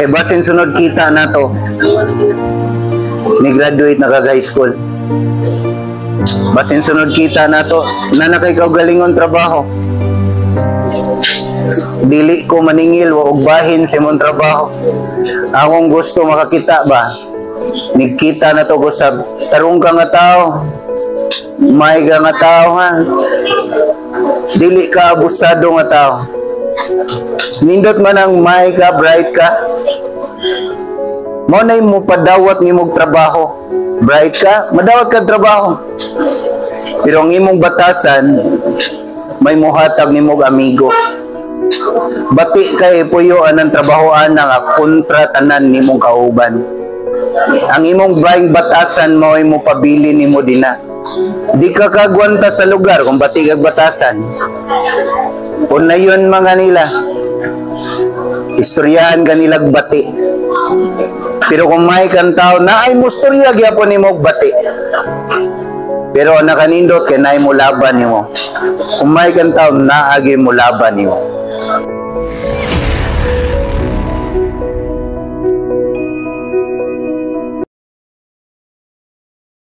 Eh, basin sunod kita na to, ni graduate na kag high school. Basin sunod kita na to, na nakay kaugalingon trabaho. Dili ko maningil wa og bahin sa imong trabaho. Akong gusto makakita ba? Nigkita na to ko sa tarong ka nga tao. May ka nga tao, ha. Dili ka abusado nga tao. Nindot man ang may ka, bright ka. Mo na mo padawat nimog trabaho. Bright ka, madawat ka trabaho. Pero ang imong batasan, may muhatag nimog amigo. Bati kay puyoan ng trabahoan nga kontra tanan nimong kauban. Ang imong baing batasan mo ay mo pabili nimo dina. Di ka kagwanta sa lugar kung bati kag batasan. Una yun mga nila. Istoryahan ka nilag bati. Pero kung may kang tao na ay mustorya gyapon nimo og bati. Pero ang nakanindot kay naay mo laban nimo. Kung may kang tao, naagi mo laban nimo.